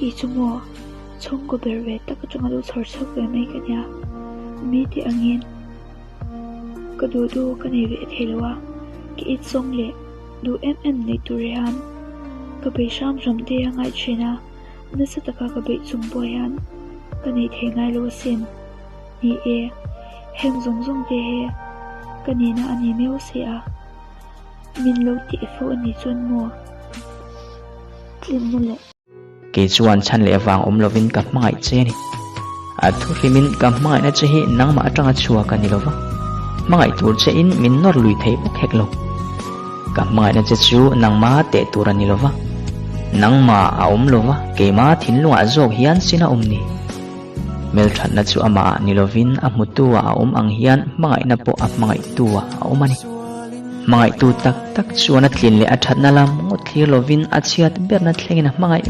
Kei chu maw chhungkaw ber ve tak atanga lo chhawr chhuak ve mai ka nia. Mite angin ka duh duh ka nei ve thei lo a, ka it zawng leh duh em em nei tur hian ka bei hram hram te a ngaih thin a, nasa taka ka beih chung pawh hian ka nei thei ngai lo asin. Ni e, heng zawng zawng te hi ka nihna a ni miau si a, min lo tih fo a nih chuan maw tlinna leh. Kei chuan chhan leh vang awm lovin ka hmangaih che a ni. A thu hrimin ka hmangaihna che hi nangmah atanga chhuak a ni lova, hmangaih tur chein min nawr lui thei bawk hek lo. Ka hmangaihna che chu nangma teh tur a ni lova, nangmah a awm lova keima thinlungah zawk hian sin a awm ni. Hmelthatna chu amah ah ni lovin a hmutu ah a awm ang hian hmangaihna pawh a hmangaihtu ah a awm a ni. Hmangaihtu tak tak chuan a tlin leh a thatna lam ngawt thlir lovin a chhiat berna thlengin a hmangaih.